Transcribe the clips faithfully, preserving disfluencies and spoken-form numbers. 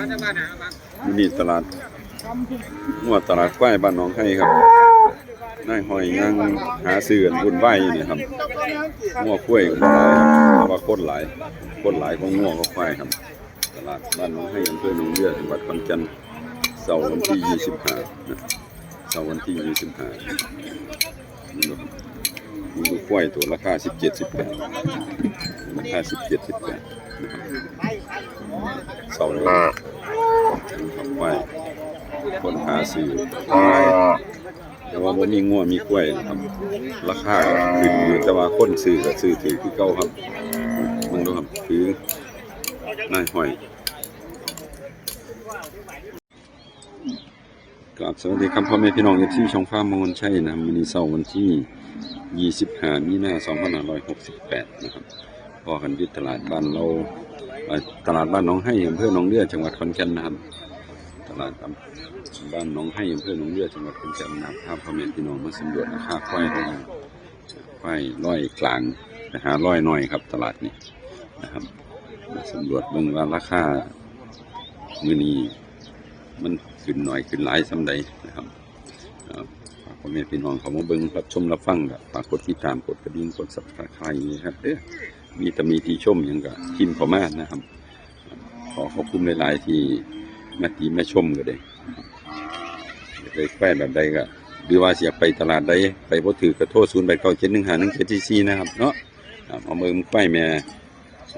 มื้อนี้ตลาดงัวตลาดควายบ้านหนองไฮครับ นายห้อยย่างหาซื้อกันวุ่นวายอยู่นี่ครับ งัวควายก็บ่หลายครับ เพราะว่าคนหลาย คนหลายของงัวกับควายครับ ตลาดบ้านหนองไฮ อำเภอหนองเรือ จังหวัดขอนแก่น เสาร์วันที่ยี่สิบห้านะ เสาร์วันที่ยี่สิบห้า นี่ดูควายตัวราคาสิบเจ็ด สิบแปด ราคาสิบเจ็ด สิบแปด นะครับ เสาร์นี้นะครับ ควาย คนหาซื้อ แต่ว่าบ่มีงัวมีควายนะครับ ราคาขึ้นอยู่ แต่ว่าคนซื้อก็ซื้อถือคือเก่าครับ มันดูครับ ถือนายห้อย ครับ สวัสดีครับ พ่อแม่พี่น้อง เอฟซี ช่องฟาร์มมงคลชัยนะครับ มื้อนี้เสาร์วันที่ยี่สิบห้า มีนา สองพันห้าร้อยหกสิบแปด นะครับ พ้อกันอยู่ตลาดบ้านเรา เอ่อ ตลาดบ้านหนองไฮ อำเภอหนองเรือ จังหวัดขอนแก่นนะครับ ตลาดบ้านหนองไฮ อำเภอหนองเรือ จังหวัดขอนแก่นนะครับ พาพ่อแม่พี่น้องมาสำรวจราคาควายกัน ควายร้อยกลาง ไปหาร้อยน้อยครับ ตลาดนี้นะครับ มาสำรวจเบิ่งว่าราคามื้อนี้มันขึ้นหน่อยขึ้นหลายส่ำใดนะครับ ครับ ฝากพ่อแม่พี่น้องเข้ามาเบิ่งรับชมรับฟัง ก็ฝากกดติดตาม กดกระดิ่ง กด Subscribe นะครับเด้อ มีตำหนิติชมหยังก็พิมพ์เข้ามานะครับ ขอขอบคุณหลายๆที่มาติมาชมก็ได้ อยากได้ควายแบบใดก็ หรือว่าสิอยากไปตลาดใด ไปบ่ถืกก็โทร ศูนย์แปดเก้าเจ็ดหนึ่งห้าหนึ่งเจ็ดสี่สี่ นะครับเนาะ ครับ เอามาเบิ่งควายแม่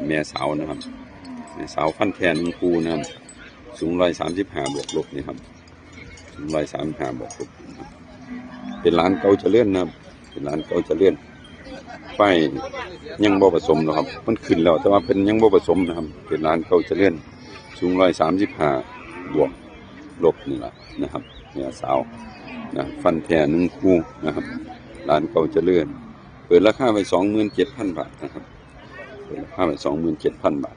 แม่สาวนะครับ แม่สาวฟันแท้หนึ่งคู่นะครับ สูงร้อยสามสิบห้าบวกลบนี่ครับ สูงร้อยสามสิบห้าบวกลบ เป็นหลานเก่าเจริญนะครับ เป็นหลานเก่าเจริญ ควายยังบ่ผสมนะครับ มันขึ้นแล้ว แต่ว่าเพิ่นยังบ่ผสมนะครับ เป็นหลานเก่าเจริญ สูงร้อยสามสิบห้าบวกลบนี่แหละนะครับ แม่สาวนะ ฟันแท้หนึ่งคู่นะครับ หลานเก่าเจริญ เปิดราคาไว้สองหมื่นเจ็ดพันบาทนะครับ เปิดราคาไว้สองหมื่นเจ็ดพันบาท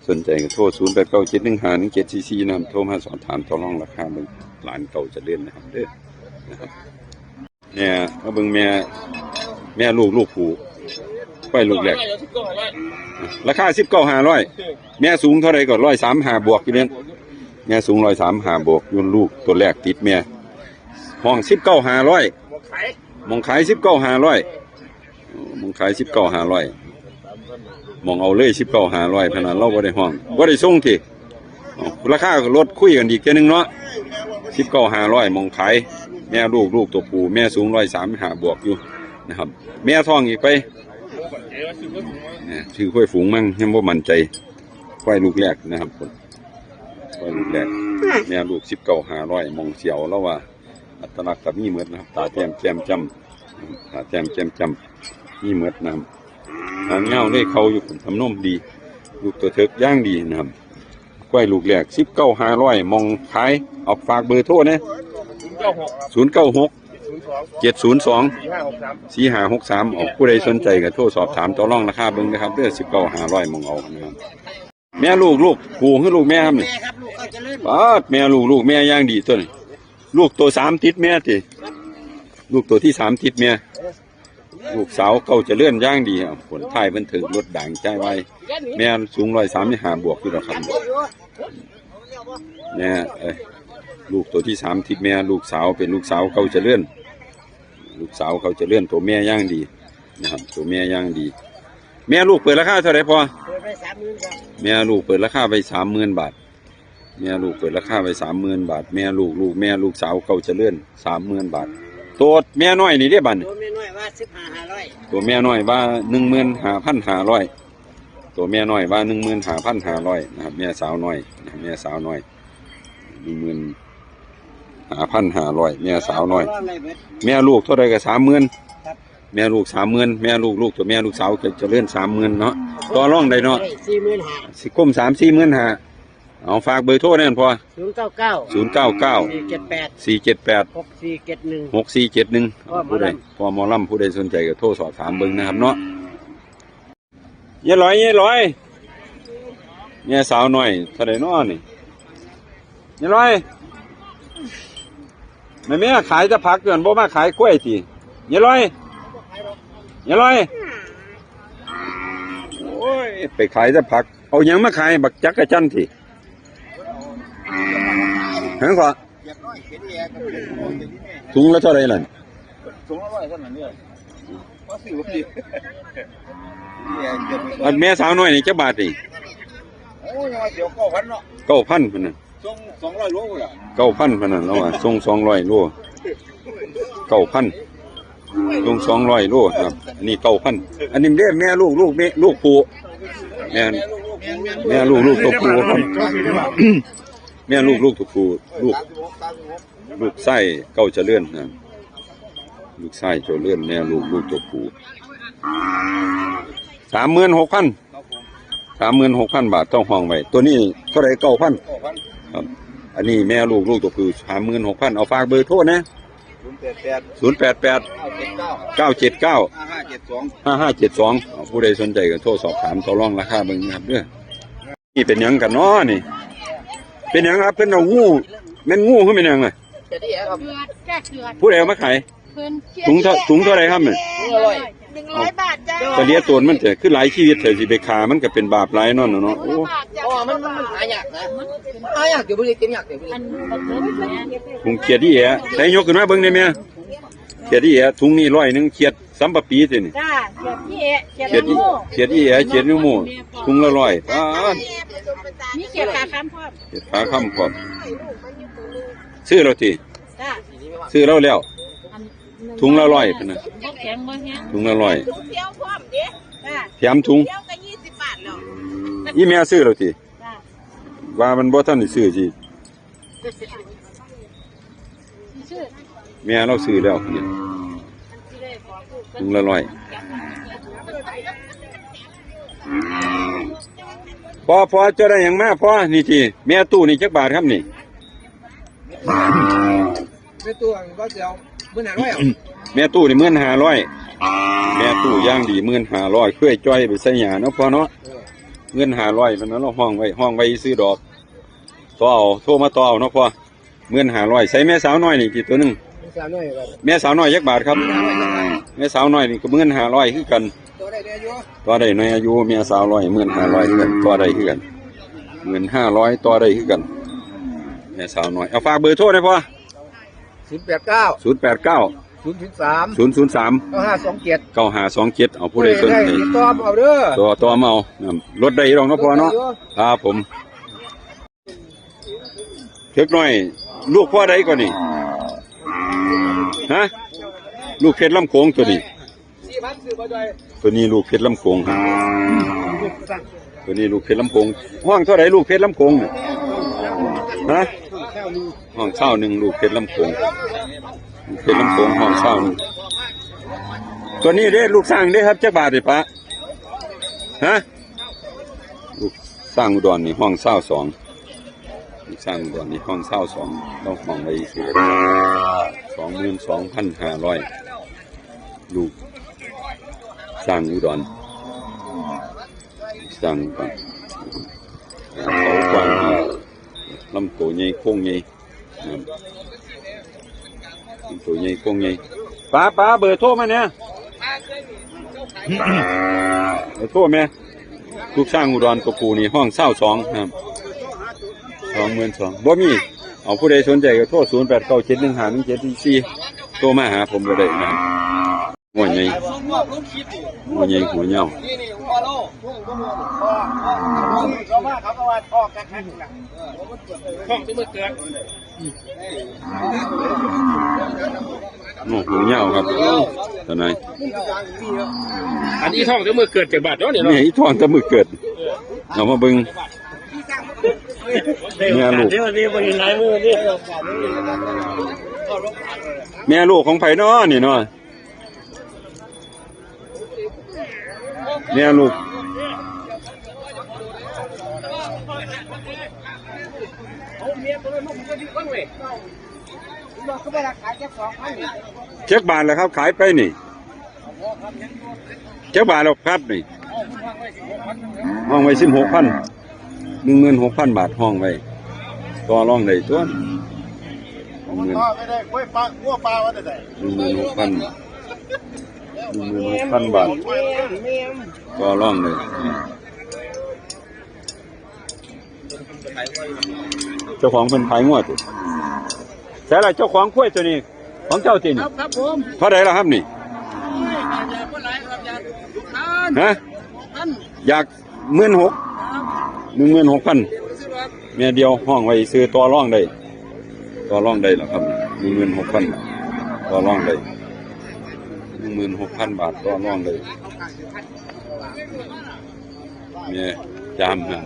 สนใจก็โทร ศูนย์แปดเก้าเจ็ดหนึ่งห้าหนึ่งเจ็ดสี่สี่ นะครับ โทรมาสอบถามต่อรองราคาเบิ่ง หลานเก่าเจริญนะครับเด้อ นะครับ เนี่ย มาเบิ่งแม่ แม่ลูก ลูกผู้ ควายลูกแรก ราคาสิบเก้าห้าร้อย แม่สูงเท่าใดก็ร้อยสามห้าบวกอยู่เนี่ย แม่สูงร้อยสามห้าบวกอยู่ ลูกตัวแรกติดแม่ ห้องสิบเก้าห้าร้อย หม่องขายสิบเก้าห้าร้อย หม่องขายสิบเก้าห้าร้อย หม่องเอาเลยสิบเก้าห้าร้อย พะนะ เราบ่ได้ฮ้อง บ่ได้ส่งติ เอ้า ราคาก็ลดคุยกันอีกเทื่อนึงเนาะ สิบเก้าห้าร้อย หม่องขาย แม่ลูก ลูกตัวผู้ แม่สูงร้อยสามสิบห้าบวกอยู่นะครับ แม่ท้องอีกไป เนี่ย ซื้อควายฝูงมั้ง ยังบ่มั่นใจ ควายลูกแรกนะครับ ควายลูกแรก แม่ลูกสิบเก้าห้าร้อย หม่องเสียวแล้วว่า อัตลักษณ์ก็มีหมดนะครับ ตาแจ่มแจ่มจ้ำ ตาแจ่มแจ่มจ้ำ มีหมดนะครับ หางยาวเลย เขาอยู่ ทำนมดี ลูกตัวเถิกย่างดีนะครับ ควายลูกแรก สิบเก้าห้าร้อย หม่องขาย เอาฝากเบอร์โทรนะ ศูนย์เก้าหก เจ็ดศูนย์สอง สี่ห้าหกสาม ออก ผู้ใดสนใจก็โทรสอบถามต่อรองราคาเบิ่งนะครับเด้อ สิบเก้าห้าร้อย หม่องเอานะครับ แม่ลูก ลูกผู้คือลูกแม่ครับนี่ แม่ครับ ลูกเขาจะเลื่อน ปาด แม่ลูก ลูกแม่ย่างดีตัวนี้ ลูกตัวสามติดแม่ติ ลูกตัวที่สามติดแม่ ลูกสาวเก่าเจริญย่างดี อ่ะ ผลท้ายมันถือรถด่างใจไว้ แม่สูงร้อยสามสิบห้าบวกอยู่แล้วครับ แม่ เอ้ย ลูกตัวที่สามติดแม่ ลูกสาวเป็นลูกสาวเก่าเจริญ ลูกสาวเก่าเจริญ ตัวแม่ย่างดีนะครับ ตัวแม่ย่างดี แม่ลูกเปิดราคาเท่าไหร่พ่อ เปิดไปสามหมื่นครับ แม่ลูกเปิดราคาไปสามหมื่นบาท แม่ลูกเปิดราคาไปสามหมื่นบาท แม่ลูก ลูกแม่ลูกสาวเก่าเจริญ สามหมื่นบาท ตัวแม่น้อยนี่เด้บัดนี้ ตัวแม่น้อยว่าสิบห้าห้าร้อย ตัวแม่น้อยว่าหนึ่งหมื่นห้าพันห้าร้อย ตัวแม่น้อยว่าหนึ่งหมื่นห้าพันห้าร้อยนะครับ แม่สาวน้อยนะครับ แม่สาวน้อย หนึ่งหมื่นห้าพันห้าร้อย แม่สาวน้อย แม่ลูกเท่าใดก็สามหมื่น ครับ แม่ลูกสามหมื่น แม่ลูก ลูกตัวแม่ลูกสาวเจริญสามหมื่นเนาะ ต่อรองได้เนาะ สี่หมื่นห้า สิคมสามสี่หมื่นห้า เอาฝากเบอร์โทรแน่นพอ ศูนย์เก้าเก้า ศูนย์เก้าเก้า สี่เจ็ดแปด สี่เจ็ดแปด หกสี่เจ็ดหนึ่ง หกสี่เจ็ดหนึ่ง พ่อหมอลำ ผู้ใด พ่อหมอลำ ผู้ใดสนใจก็โทรสอบถามเบิ่งนะครับเนาะ ยายหลอย ยายหลอย แม่สาวน้อยเท่าใดน้อนี่ ยายหลอย แม่แม่ขายแต่ผักอยู่หั่น บ่มาขายกล้วยติ ยายหลอย ยายหลอย โอ้ย ไปขายแต่ผัก เอาหยังมาขาย บักจักจั่นติ เห็นก่อน ถุงละเท่าไหร่ล่ะ อันแม่สาวน้อยนี่จักบาทนี่ โอ้ย ยังว่าเดี๋ยวเก้าพันเนาะ เก้าพันพันน่ะ ส่งสองร้อยโลเลย เก้าพันพันน่ะ เราว่าส่งสองร้อยโล เก้าพัน ส่งสองร้อยโลครับ อันนี้เก้าพัน อันนี้เด้แม่ลูก ลูกแม่ ลูกผู้ แม่น แม่ลูก ลูกตัวผู้ครับ แม่ลูก ลูกตัวผู้ ลูก ลูกไส้เก้าเจริญนะ ลูกไส้เจริญ แม่ลูก ลูกตัวผู้ สามหมื่นหกพัน สามหมื่นหกพันบาท เจ้าห้องไว้ ตัวนี้เท่าไหร่ เก้าพัน ครับ อันนี้แม่ลูก ลูกตัวผู้ สามหมื่นหกพัน เอาฝากเบอร์โทรนะ ศูนย์แปดแปด ศูนย์แปดแปด เก้าเจ็ดเก้า เก้าเจ็ดเก้า ห้าห้าเจ็ดสอง ห้าห้าเจ็ดสอง เอาผู้ใดสนใจก็โทรสอบถามต่อรองราคาเบิ่งนะครับเด้อ นี่เป็นหยังกันเนาะนี่ เป็นหยังครับ เพิ่นเอางู แม่นงูคือแม่นหยังน่ะ เดือดจ้ะเดือด ผู้ใดเอามาขาย เพิ่น ถุงเท่า ถุงเท่าไหร่ครับเนี่ย ถุงละร้อย หนึ่งร้อยบาทจ้า กะเลียตัวมันแต่คือหลายชีวิตแต่สิไปฆ่ามันก็เป็นบาปหลายนั่นน่ะเนาะ โอ้ เพราะว่ามัน มันหายากนะ หายาก เดี๋ยวบ่ได้เก็บยาก เดี๋ยวบ่ได้ อัน ถุงเขียดอีแอะ ใส่ยกขึ้นมาเบิ่งได้ไหม เขียดอีแอะ ถุงนี่ร้อยหนึ่ง เขียดสัมปะปีสินี่ จ้า เขียดอีแอะ เขียด เขียดอี งู เขียดอีแอะ เขียดงูหมู่ ถุงละร้อย ป๊าด มีเขียดขาคำพร้อม เขียดขาคำพร้อม ซื้อแล้วติ จ้า ซื้อแล้วแล้ว อัน ถุงละร้อย พุ้นน่ะ บ่แข็งบ่แห้ง ถุงละร้อย เที่ยวพร้อมเด้ จ้า แถมถุง เที่ยวก็ยี่สิบบาทแล้ว อีแม่ซื้อแล้วติ จ้า ว่ามันบ่ทันได้ซื้อสิ ซื้อ แม่เราซื้อแล้วเนี่ย ถุงละร้อย พอ พอเจ้าได้หยังมา พอ นี่ติ แม่ตู้นี่จักบาทครับนี่ แม่ตู้ก็สิเอาหมื่นห้าร้อย แม่ตู้นี่หมื่นห้าร้อย แม่ตู้อย่างดีหมื่นห้าร้อย เคยจ่อยไปใส่หญ้าเนาะพ่อเนาะ เออ หมื่นห้าร้อย มันนั้นเราห้องไว้ ห้องไว้ซื้อดอก ต่อเอา โทรมาต่อเอาเนาะพ่อ หมื่นห้าร้อย ใส่แม่สาวน้อยนี่ติตัวหนึ่ง แม่สาวน้อยครับ แม่สาวน้อยจักบาทครับ แม่สาวน้อยนี่ก็หมื่นห้าร้อยคือกัน ต่อได้ในอายุ ต่อได้ในอายุ แม่สาวน้อย หมื่นห้าร้อยคือกัน ต่อได้คือกัน หมื่นห้าร้อย ต่อได้คือกัน แม่สาวน้อย เอาฝากเบอร์โทรหน่อยพ่อ ศูนย์แปดเก้า ศูนย์แปดเก้า ศูนย์ศูนย์สาม ศูนย์ศูนย์สาม เก้าห้าสองเจ็ด เก้าห้าสองเจ็ด เอาผู้ใดสนใจ ติดต่อเอาเด้อ ต่อ ต่อมาเอา ลดได้ดอกเนาะพ่อเนาะ ลดได้อยู่ ครับผม เล็กน้อย ลูกพ่อใดก่อนนี่ ฮะ ลูกเพชรลำโขงตัวนี้ ตัวนี้ลูกเพชรลำโขงครับ ตัวนี้ลูกเพชรลำโขง ห้องเท่าไหร่ลูกเพชรลำโขงเนี่ย ฮะ ห้องเศร้าหนึ่ง ลูกเพชรลำโขง ลูกเพชรลำโขง ห้องเศร้าหนึ่ง ตัวนี้เด้ ลูกสร้างเด้ครับ จักบาทเด้ปะ ฮะ ลูกสร้างอุดรนี่ห้องเศร้าสอง ลูกสร้างอุดรนี่ห้องเศร้าสอง เราห้องไว้สิ สองหมื่นสองพันห้าร้อย ลูกสร้างอุดร สร้างอุดร เขากว้างดี ลำตัวใหญ่โค้งใหญ่ ตัวใหญ่โค้งใหญ่ ป้า ป้า เบอร์โทรมาเนี่ย เบอร์โทรแม่ ลูกสร้างอุดรตัวผู้นี่ห้องเศร้าสองครับ สองหมื่นสอง บ่มี เอาผู้ใดสนใจก็โทร ศูนย์แปดเก้าเจ็ดหนึ่งห้าหนึ่งเจ็ดสี่สี่ โทรมาหาผมก็ได้นะครับ งัวใหญ่ งัวใหญ่หัวยาว ท้องที่เมื่อเกิด งัวหัวยาวครับ ตาไหน อันนี้ท้องที่เมื่อเกิดจากบาดเนาะเนี่ยเนาะ นี่อีท้องแต่มื้อเกิด เอามาเบิ่ง แม่ลูก เดี๋ยวนี้มันอยู่ในมือนี่ แม่ลูกของไผน้อนี่เนาะ แม่ลูก จักบาทแล้วครับ ขายไปนี่ จักบาทแล้วครับนี่ ห้องไว้สิบหกพัน หนึ่งหมื่นหกพันบาทห้องไว้ ต่อรองได้ตัว หนึ่งหมื่น ต่อไม่ได้กล้วยปลา งัวปลาว่าแต่ไหน หนึ่งหมื่นหกพัน หนึ่งหมื่นหกพันบาท ต่อรองได้ เจ้าของเพิ่นขายงวดติ ใส่ละเจ้าของควายตัวนี้ ของเจ้าตินี่ ครับ ครับผม เท่าไหร่ละครับนี่ อยากบ่หลายครับ อยากพัน ฮะ พัน อยาก หมื่นหก ครับ หนึ่งหมื่นหกพัน แม่เดียว ห้องไว้ซื้อ ต่อรองได้ ต่อรองได้เหรอครับ หนึ่งหมื่นหกพัน ต่อรองได้ หนึ่งหมื่นหกพันบาท ต่อรองได้ เนี่ย จามนะ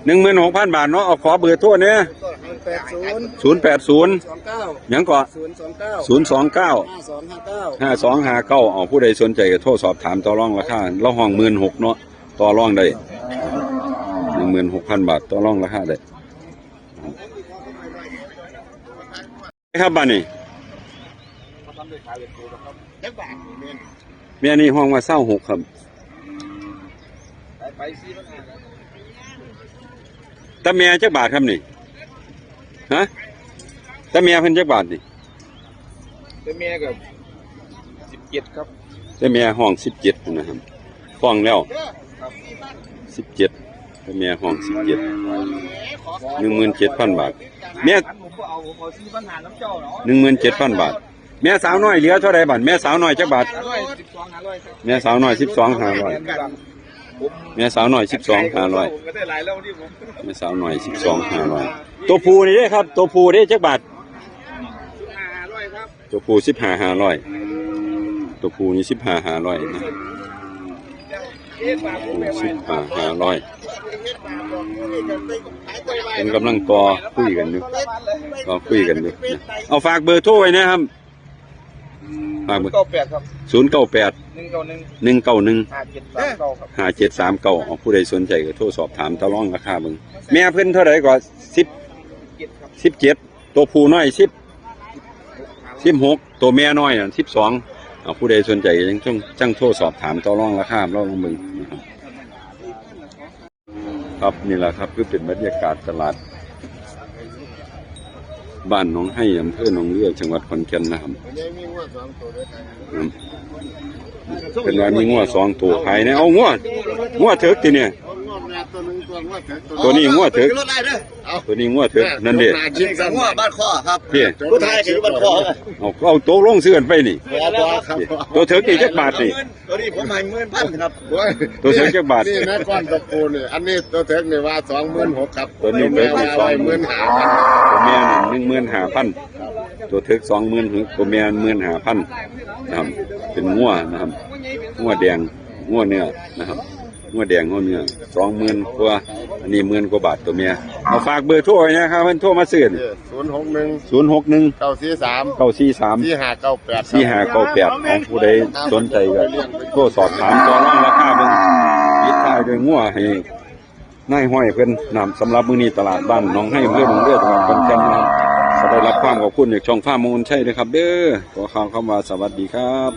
หนึ่งหมื่นหกพันบาทเนาะ เอาขอเบอร์โทรเนี่ย ศูนย์แปดศูนย์ ศูนย์แปดศูนย์ สองเก้า หยังเกาะ ศูนย์สองเก้า ศูนย์สองเก้า ห้าสองห้าเก้า ห้าสองห้าเก้า เอาผู้ใดสนใจก็โทรสอบถามต่อรองราคา เราห้อง หมื่นหกเนาะ ต่อรองได้ หนึ่งหมื่นหกพันบาท ต่อรองราคาได้ ครับ บ้านนี้ แม่นี่ห้องว่า ซาวหก ครับ ตาแม่จักบาทครับนี่ ฮะ ตาแม่เพิ่นจักบาทนี่ ตาแม่ก็ สิบเจ็ด ครับ ตาแม่ห้อง สิบเจ็ด นะครับ ท้องแล้ว สิบเจ็ด ตาแม่ห้อง สิบเจ็ด หนึ่งหมื่นเจ็ดพันบาท แม่ ผมบ่เอา ผมเอาสี่พันห้าน้ำเจ้าเนาะ หนึ่งหมื่นเจ็ดพันบาท แม่สาวน้อยเหลือเท่าใดบาท แม่สาวน้อยจักบาท ห้าร้อย สิบสองห้าร้อย ครับ แม่สาวน้อย สิบสองห้าร้อย แม่สาวน้อย สิบสองห้าร้อย ผมก็ได้หลายแล้วที่ผม แม่สาวน้อย สิบสองห้าร้อย ตัวผู้นี่เด้ครับ ตัวผู้เด้จักบาท ห้าร้อย ครับ ตัวผู้ สิบห้าห้าร้อย ตัวผู้นี่ สิบห้าห้าร้อย นะ ตัวผู้ สิบห้าห้าร้อย เป็นกำลังต่อคุยกันอยู่ ต่อคุยกันอยู่นะ เอาฝากเบอร์โทรไว้นะครับ ฝากเบอร์ เก้าแปด ครับ ศูนย์เก้าแปด หนึ่งเก้าหนึ่ง หนึ่งเก้าหนึ่ง ห้าเจ็ดสามเก้า ครับ ห้าเจ็ดสามเก้า เอาผู้ใดสนใจก็โทรสอบถามต่อรองราคาเบิ่ง แม่เพิ่นเท่าใดกว่า สิบ เจ็ด ครับ สิบเจ็ด ตัวผู้น้อย สิบ สิบหก ตัวแม่น้อยน่ะ สิบสอง เอาผู้ใดสนใจยังจั่ง จั่งโทรสอบถามต่อรองราคาลองเบิ่งนะครับ ครับ นี่แหละครับ คือเป็นบรรยากาศตลาด บ้านหนองไฮ อำเภอหนองเรือ จังหวัดขอนแก่นนะครับ อืม เป็นว่ามีงัวสองตัวขายนะ เอางัว งัวเถิกติเนี่ย ตัวนี้งัวเถิก ตัวนี้งัวเถิก นั่นเด้ ยิงสังว่าบ้านข้อครับ เด้ ผู้ไทยก็อยู่บ้านข้อ เอา เอาตกลงซื้อกันไปนี่ บ่ บ่ครับ ตัวเถิกนี่จักบาทนี่ ตัวนี้ผมให้ หมื่นพัน ครับ โอ้ย ตัวเถิกจักบาท นี่นะ ก้อนตะปูนี่ อันนี้ตัวเถิกนี่ว่า สองหมื่นหก ครับ ตัวนี้เถิกนี่ แม่ว่าไว้ สองหมื่น หมื่นห้าพัน ตัวแม่นี่ หนึ่งหมื่นห้าพัน ตัวเถิก สองหมื่นหก ตัวแม่ หมื่นห้าพัน นะครับ เป็นงัวนะครับ งัวแดง งัวเนื้อนะครับ งัวแดง งัวเนื้อ สองหมื่นกว่า อันนี้ หมื่นกว่าบาทตัวแม่ เอาฝากเบอร์โทรไว้นะครับ เพิ่นโทรมาซื้อนี่ ศูนย์หกหนึ่ง ศูนย์หกหนึ่ง เก้าสี่สาม เก้าสี่สาม สี่ห้าเก้าแปด สี่ห้าเก้าแปด ของผู้ใดสนใจก็โทรสอบถามต่อรองราคาเบิ่ง ปิดท้ายด้วยงัวให้นายห้อยเพิ่นนำ สำหรับมื้อนี้ตลาดบ้านหนองไฮ อำเภอหนองเรือ จังหวัดขอนแก่นนะครับ ก็ได้รับความขอบคุณจากช่องฟาร์มมงคลชัยด้วยครับเด้อ ขอข่าวคำว่าสวัสดีครับ